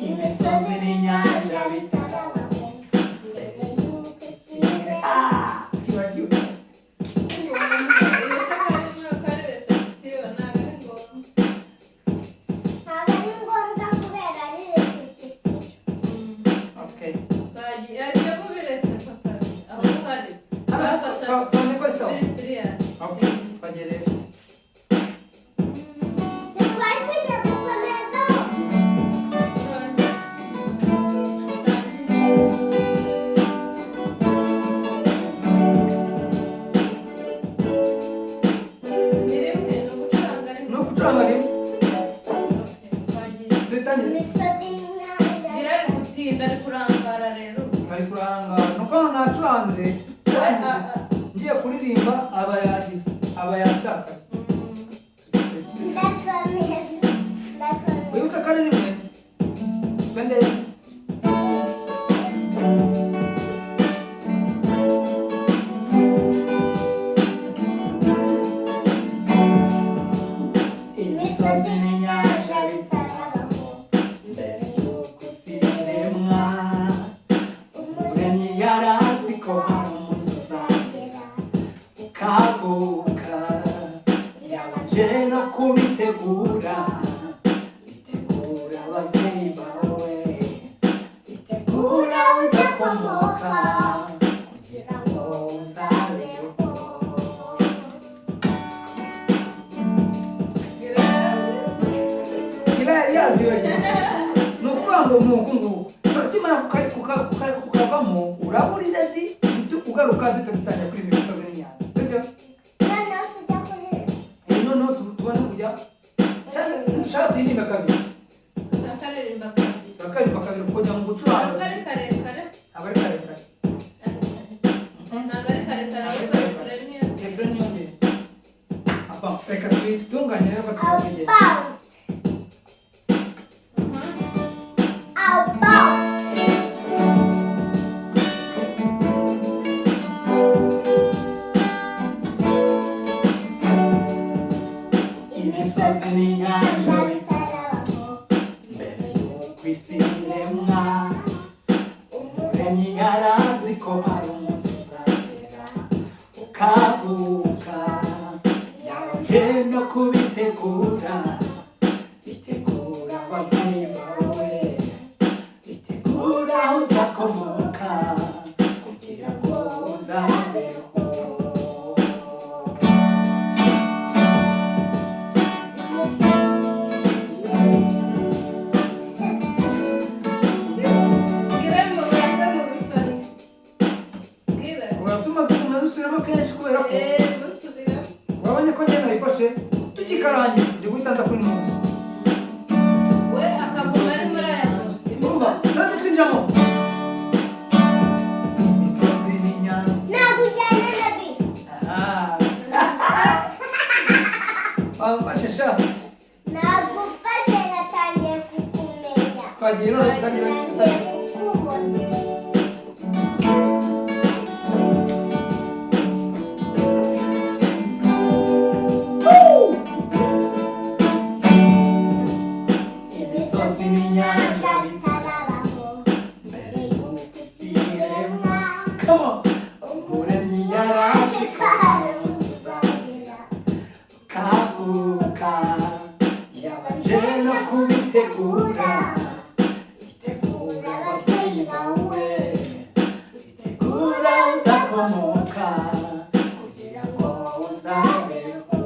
Imisozi n'inyanja bitarabaho mbere y'uko isi iremwa. Ah, twibagiwe. Iyo se harimo kari répétition, ntabwo ari ngombwa. Ntabwo ari ngombwa kubera ari répétition. Okay. Bagiye agiye mubiretse papa, aho uharetse. Bafata Twabonye ko ari sawa. very serious. Okay, twagiye rero. Twari tugiye gukomezaho. Ni rimwe, ni ugucuranga rimwe. Ni ugucuranga rimwe. Okay, twagiye. Tuyitangire. Imisozi n'inyanja. Gira ari gutinda, ari kurangara rero. Ari kurangara. Nuko nacuranze, We, ngiye kuririmba aba yagize, aba yatakaye. Ndakomeje, ndakomeje. Wibuke ko ari rimwe. Twende. Imisozi n'inyanja bitarabaho mbere y'uko isi iremwa, Umuremyi yarazi ko hari umunsi uzagera ukavuka. Yabanje no kubitegura, itegura ababyeyi bawe, itegura uzakomoka kugira ngo uzabeho. Gira. Gira yari yazibagiwe. Ni ukuvuga ngo nk'uku nguku ukimara kukavamo uraba uri ready, uhita ugaruka, duhita dutangira kuririmba imisozi n'inyanja, sibyo? Noneho tujya kuririmba. Eh, noneho tubone kujya cyane dushaka tuyiririmba kabiri. Akaririmba kabiri. Turakaririmba kabiri kuko njya mu gucuranga. Ntabwo ari karekare. Ntabwo ari karekare. Ntabwo ari karekare, ahubwo refrain niyo. Refrain niyo ndende. Apa, reka tuyitunganye rero ko tugenda. About, about. Imisozi n'inyanja bitarabaho Mbere y'uko isi iremwa, Umuremyi yarazi ko hari umunsi uzagera ukavuka. Yabanje no kubitegura, itegura ababyeyi bawe, itegura aho uzakomoka kugira ngo uzabeho. Gira mubanze mubifate. Gira. Uratuma tuguma dusubiramo kenshi kubera ko Eh, musubiramo. wabonye ko njye nayifashe tukikarangiza njye guhita nza kuri muzi. We akaguma ari muri aya Urumva imisozi. natwe twinjiramo imisozi n'inyanja. Ntabwo ujyana na bi. Aha. Wamfashe sha. Nagufashe, natangiye kukumenya. Twagiye none dutangira. Natangiye kukubona. Imisozi n'inyanja bitarabaho mbere y'uko isi iremwa, Come on. Umuremyi yarazi ko hari umunsi uzagera ukavuka. Yabanje no kubitegura, itegura ababyeyi bawe, itegura uzakomoka kugira ngo uzabeho.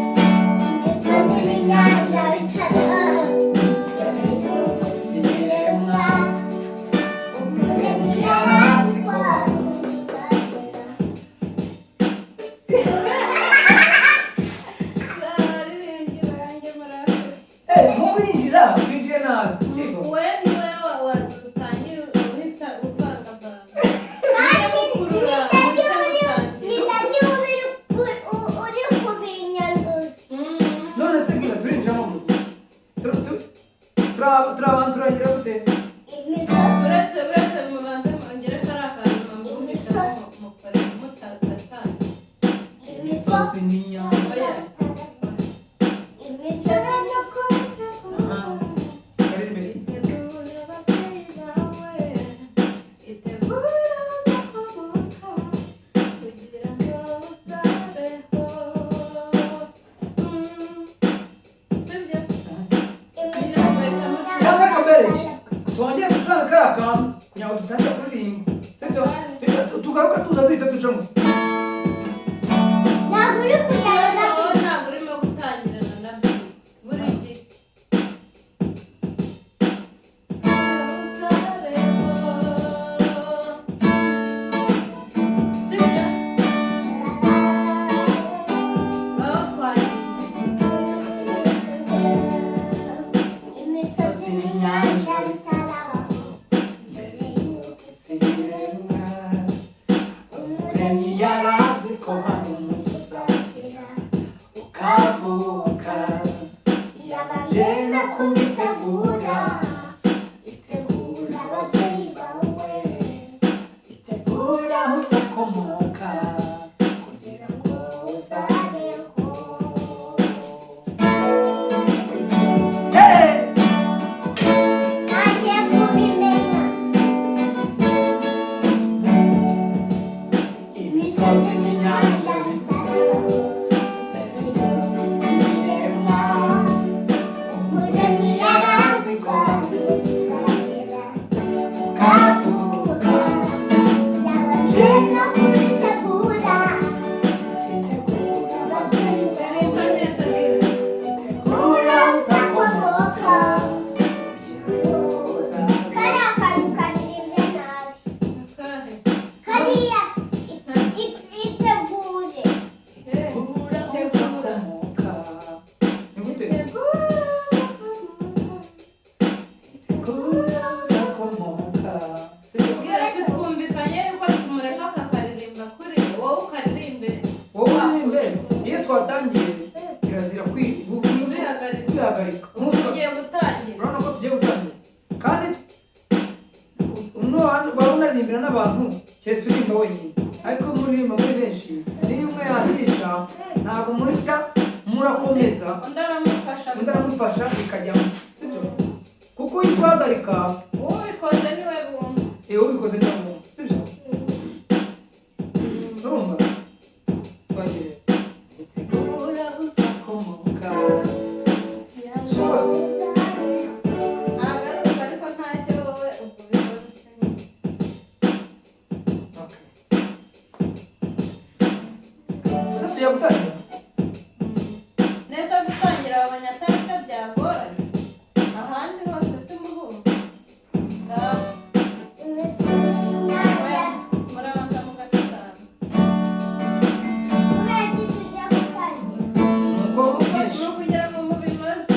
Imisozi n'inyanja bitarabaho mbere y'uko isi iremwa, Umuremyi yarazi ko hari umunsi uzagera. Baririmbyi banjye murakoze. Eh, mu kwinjira winjiye nabi. Yego. We niwe wadutangiye uhita uvangavanga. Kandi Gukurura, uhita mutangira. ni naryo uri kubinyanduza. None se bwira turinjiramo gute? Turi abantu. Kugira ngo dutangire kuririmba, sibyo? Tugaruka tuza duhita ducamo. Ntabwo uri kujyana na Wowe ntabwo urimo gutangirana na B buri gihe. Sibyo? Baba twagiye. Imisozi n'inyanja bitarabaho mbere y'uko isi Iremwa, Umuremyi yarazi ko hari umunsi uzagera ukavuka, yabanje no kubitegura, itegura ababyeyi bawe, itegura aho uzakomoka kugira ngo uzabeho. Hey! Nanjye kubimenya. Imisozi n'inyanja bitarabaho mbere y'uko isi iremwa, Umuremyi yarazi ko hari umunsi uzagera ukavuka, yabanje no kubitegura, itegura ababyeyi Ririmba bawe, neza Bwira. itegura aho uzakomoka. uzakomoka kugira ngo uzabeho. Kariya kantu karirimbye nabi. Akahe? Kariya itegure. Itegura aho uzakomoka. Ni gute? Itegura aho uzakomoka. Sibyo se? Twese twumvikanye yuko tumureka akakaririmba kuri wowe ukaririmbe. Wowe uririmbe. Iyo twatangiye kirazira Kwihagarika. kwihagarika. Ubu tugiye gutangira. Urabona ko tugiye gutangira kandi waba unaririmbira n'abantu, keretse uririmba wenyine, ariko iyo muririmba muri benshi, niyo umwe yakica ntabwo muhita murakomeza. Undi aramufasha. Undi aramufasha bikajyamo, sibyo? Kuko iyo uhagarika, Ubikoze niwe bumva. iyo ubikoze ntabwo, sibyo? Urumva twagiye. Itegura aho uzakomoka. Sose. Ntabwo ari uko, ariko ntacyo, wowe ubwo ubikoze. Okay. Gusa tujya gutangira. Neza, gutangira wabonye atari byo byagoranye, ahandi hose si muhumva. Ngaho. Imisozi n'inyanja. Murabanza mugacuranga. Kubera iki tujya gutangira? Nuko byinshi Ni ukugira ngo mubinoze.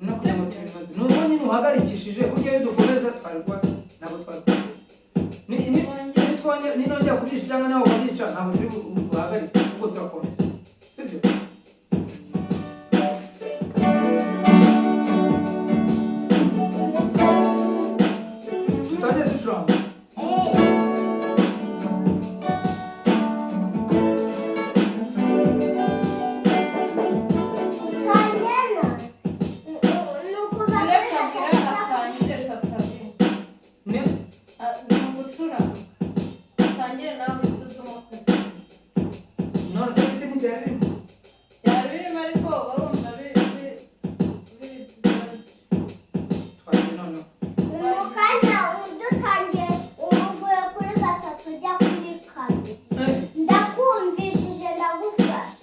No kugira ngo tubinoze, nuko nyine uhagarikishije burya iyo dukomeza twari kuba ntabwo twari kuba ninongera kubyica cyangwa nawe ukabyica, ntabwo turi buhagarike ahubwo turakomeza, sibyo? Tutangire ducuranga. Utangena ni ukuva kuri Reka gatatu. Bwira atangire kakabi. Ni Ni ugucuranga, atangire nawe uhite uzamo. None se mfite n'ibyari birimo? Byari birimo, ariko uba wumva biri. Twagiye noneho. Mu kanya dutangiye, uvuye kuri gatatu ujya kuri kabiri. Ndakumvishije, ndagufashe.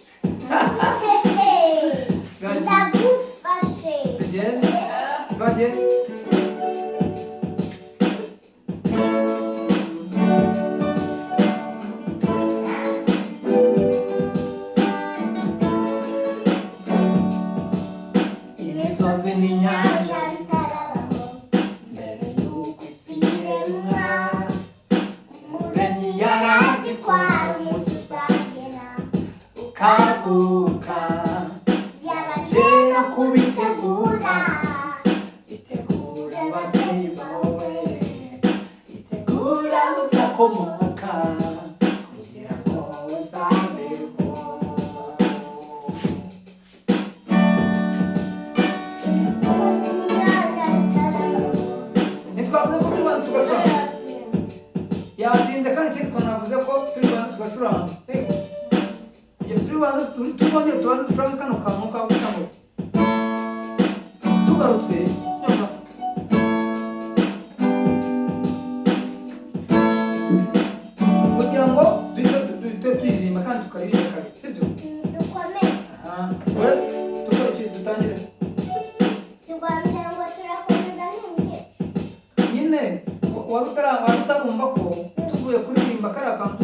Ndagufashe. Tugende, twagiye. Imisozi n'inyanja bitarabaho mbere y'uko isi iremwa, Umuremyi yarazi ko hari umunsi uzagera ukavuka, yabanje no kubitegura, itegura ababyeyi bawe, itegura aho uzakomoka kugira ngo uzabeho. Imisozi n'inyanja bitarabaho. Ntitwavuze ko turi bantu tugacuranga? Yatinze. Yatinze, kandi ikindi twanavuze ko turi bantu tugacuranga. Kugira turi bantu tubongere tubanze ducurange kano kantu ka kugira ngo tugarutse noneho. Dutangire. Tugambye ngo turakomeza n'imbyino. Nyine wari utarumva ko tuvuye kuririmba kariya kantu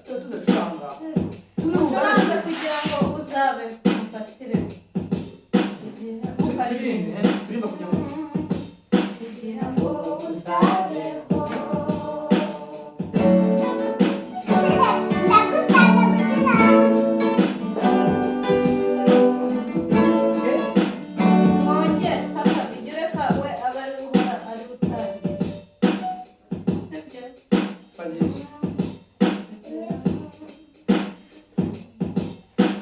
tudacuranga turi Ucuranga bugaruke. Kugira ngo uzabe ufatire Turirimbe, turirimba kugira ngo kugira ngo uzabeho. Ndagukunda gucuranga. Eh, mwongere papa, ijya ureka we aba ari guhora ari gutangira, sibyo? Bagiye.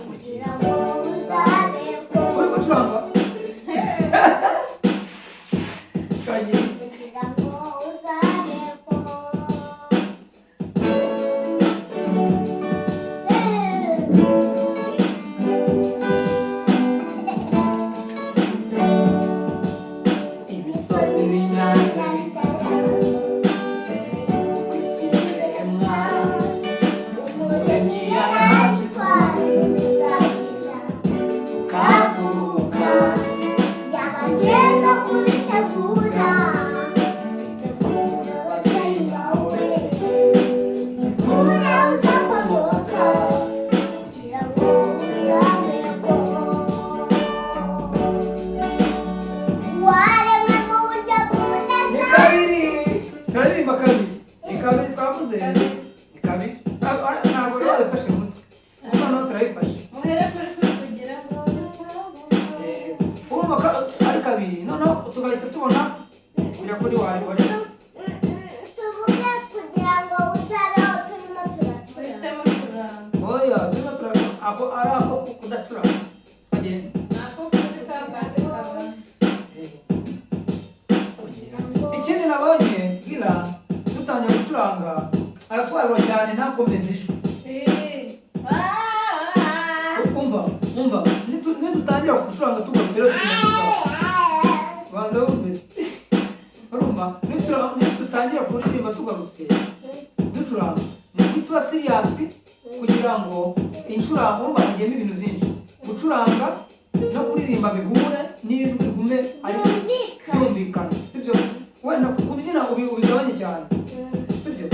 Kugira ngo uzabeho. Uri gucuranga, twagiye. Kugira ngo uzabeho. Imisozi n'inyanja bitarabaho, ku isi iremwa, Umuremyi yarabitwaye tuzakira ukavuka. Yabagenda kubitegura, bitegura ababyeyi bawe, bitegura uzakomoka, kugira ngo uzabeho. Waremwe mu buryo Ni budasanzwe. kabiri, turaririmba kabiri, ni kabiri twavuze, ni kabiri. Ntabwo rero wabifashe mu mutwe, noneho turabifashe. Muhere kuri kuri kugira ngo uzabeho. Urumva ko ari kabiri, noneho tugahita tubona kujya kuri wari wari. Tuvuge kugira ngo uzabeho turimo turacuranga. Uhite mucuranga. Oya, turimo turabona ako ari ako kudacuranga, twagenda. Nako kuri ka kandi kabana. Ikindi nabonye bwira dutangira gucuranga aratwarwa cyane, ntakomeze ijwi. Umva, umva, nidutangira gucuranga tugarutse rero tugaruka. Banza wumvise, urumva, nidutangira kuririmba tugarutse ducuranga, ni ukuri tuba serious kugira ngo incurango, urumva hagiyemo ibintu byinshi, gucuranga no kuririmba bihure n'ijwi rigume ari Byumvikana. Byumvikana, sibyo? Wenda kubyina ubigabanye cyane, sibyo?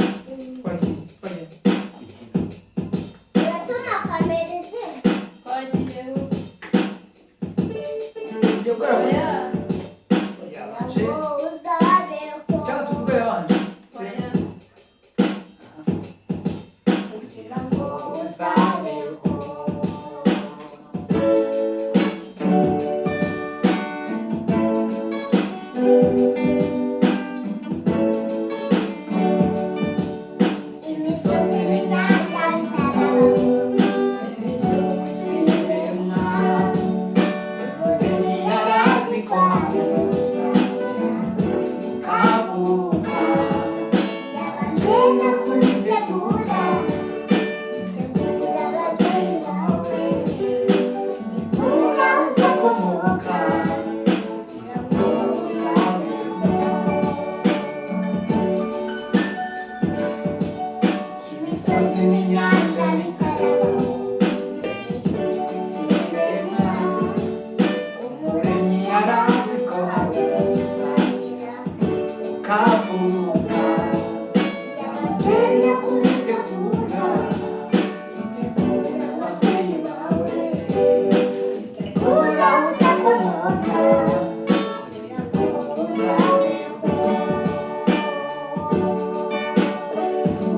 Twagiye, twagiye. Uratuma kamera izima. Twagiyeho. Ugiye guhera Oya. yabanje. Ngo uzabeho. Cyangwa tuvuge yabanje. Oya. Kugira ngo uzabeho. Imisozi n'inyanja bitarabaho, Isi iremwa, Umuremyi yarazi ko hari umunsi uzagera ukavuka. Yabagenda kubitegura, bitegura ababyeyi bawe, bitegura uzakomoka, kugira ngo uzabeho. Imisozi n'inyanja bitarabaho, isi iremwa, Umuremyi yarazi ko hari umunsi uzagera ukavuka. Yabagenda kubitegura, bitegura ababyeyi bawe, bitegura uzakomoka, kugira ngo uzabeho.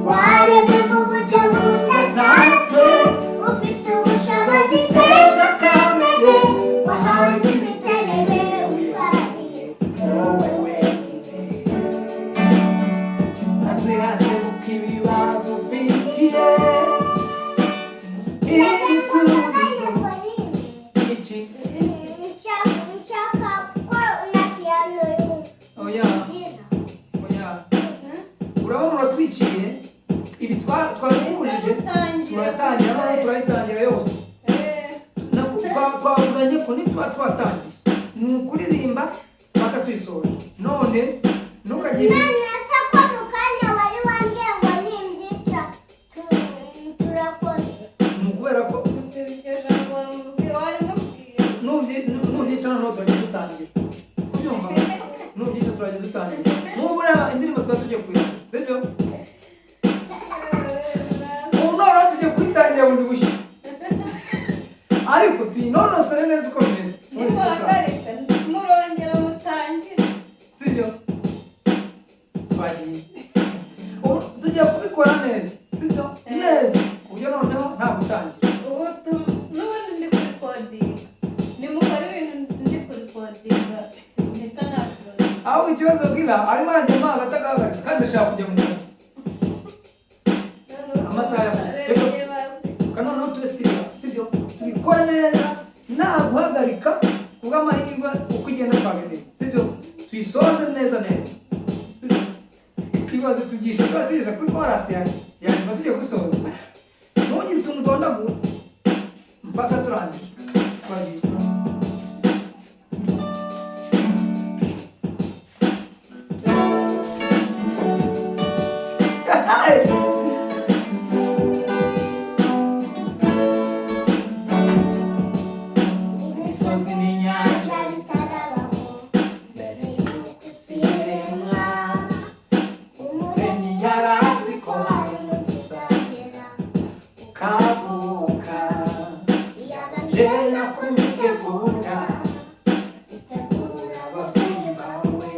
Waremwe mu buryo budasanzwe, ufite ubushobozi bwiza kamere, wahawe n'imiterere wihariye, wowe wenyine. Azirasebuka ibibazo ufitiye ibisubizo iki. Nshaka ko na piano Oya. ugira. Oya, urabona uratwiciye ibi twabihurije. Turatangira noneho, turayitangira yose. Twavuganye ko nituba twatangiye ni ukuririmba paka tuyisoje, none ntukagire. None se ko mu kanya wari wambwiye ngo nimbyica turakomeza? Ni ukubera ko Iryo jambo wamubwiye, warimubwiye. Nubyica. Nubyica noneho turajya dutangira. Kubyumva? Nubyica turajya dutangira. Nk'ubu reba indirimbo tuba tugiye kuyirangiza, sibyo? Ubu noneho tugiye kuyitangira bundi bushya, ariko tuyinonosore neza uko bimeze. Nimuhagarika murongera mutangire. Sibyo? Twagiye. Ubu tugiye kubikora neza, sibyo? Neza, ku buryo noneho nta gutangira. Ubu n'ubundi ndi kurikodinga, nimukora ibintu ndi kurikodinga mpita nakodinga. Ahubwo ikibazo bwira arimo arajyamo hagati agahagarika, kandi ashaka kujya mu kazi. Amasaha yakoze. Reka noneho tube serious, sibyo? Tubikore neza nta guhagarika, kubw'amahirwe uko igenda twabimenya, sibyo? Tuyisoze neza neza, sibyo? Ibaze tugisha twari tugeze kuri chorus yanjye yanyuma, tugiye gusoza. Ntugire utuntu utondagura mpaka turangije. Twagiye. Imisozi n'inyanja bitarabaho, mbere y'uko isi iremwa, Umuremyi yarazi ko hari umunsi uzagera ukavuka. Yabanje no kubitegura, itegura ababyeyi bawe,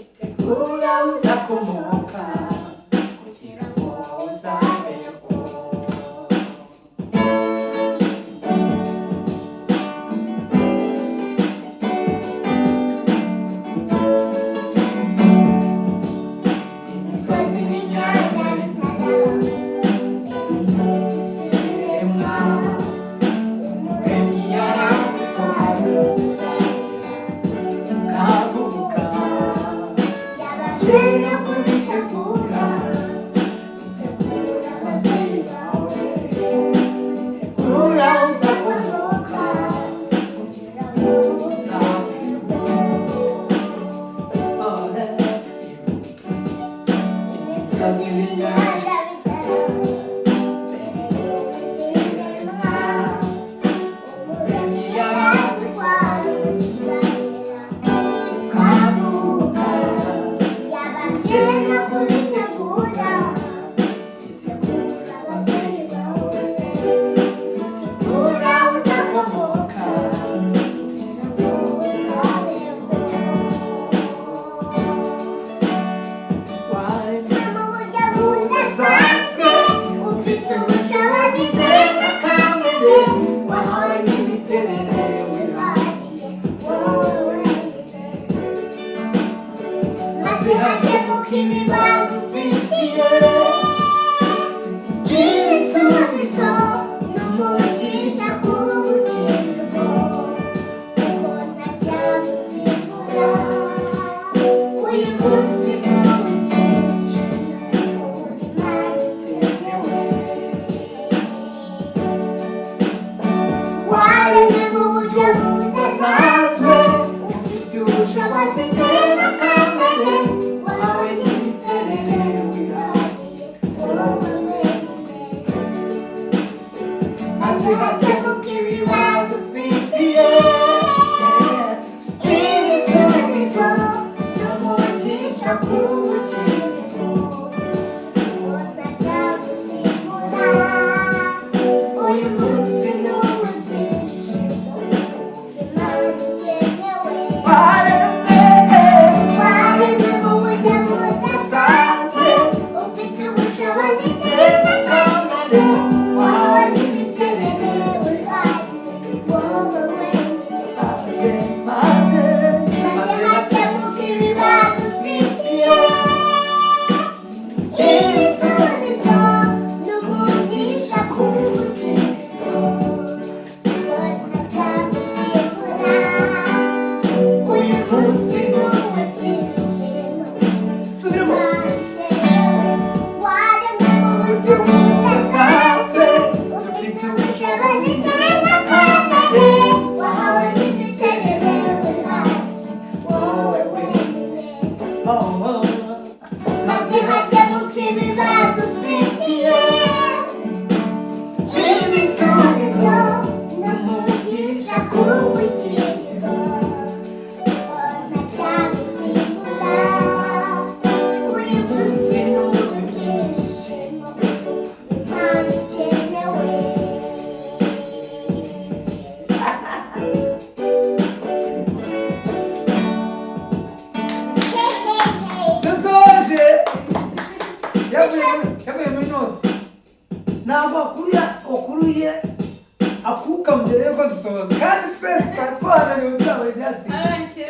itegura uzakomoka kugira ngo uzabeho. Imisozi n'inyanja bitarabaho, mbere y'uko isi iremwa, Umuremyi yarazi ko hari umunsi uzagera ukavuka. Yabanje no kubitegura, itegura ababyeyi bawe, itegura uzakomoka kugira ngo uzabeho. Imisozi n'inyanja bitarabaho, mbere y'uko isi iremwa, Umuremyi yarazi ko hari umunsi uzagera ukavuka. Yabanje no kubitegura, itegura ababyeyi bawe, itegura uzakomoka kugira ngo uzabeho. Mu buryo budasanzwe ufite ubushobozi bw'indengakamere, wahawe n'imiterere wihariye wowe wenyine, maze hakemuka ibibazo ufitiye ibisubizo n'umugisha ku bugingo, kuko ntacyagusimbura uyu munsi n'uwitesha Imana ikenewe. Waremwe mu buryo budasanzwe, ufite ubushobozi ndengakamere, wahawe n'imiterere wihariye. Ukiriho ntacyagusimbura. Uyu munsi ni uw'ibyishimo, impano ikenewe. Dusoje. Yavuye muri note, ntabwo akuruye, akuruye akuka mbere yuko dusoza, kandi twese twari twananiwe, tuzabona ibyatsi. Arangije.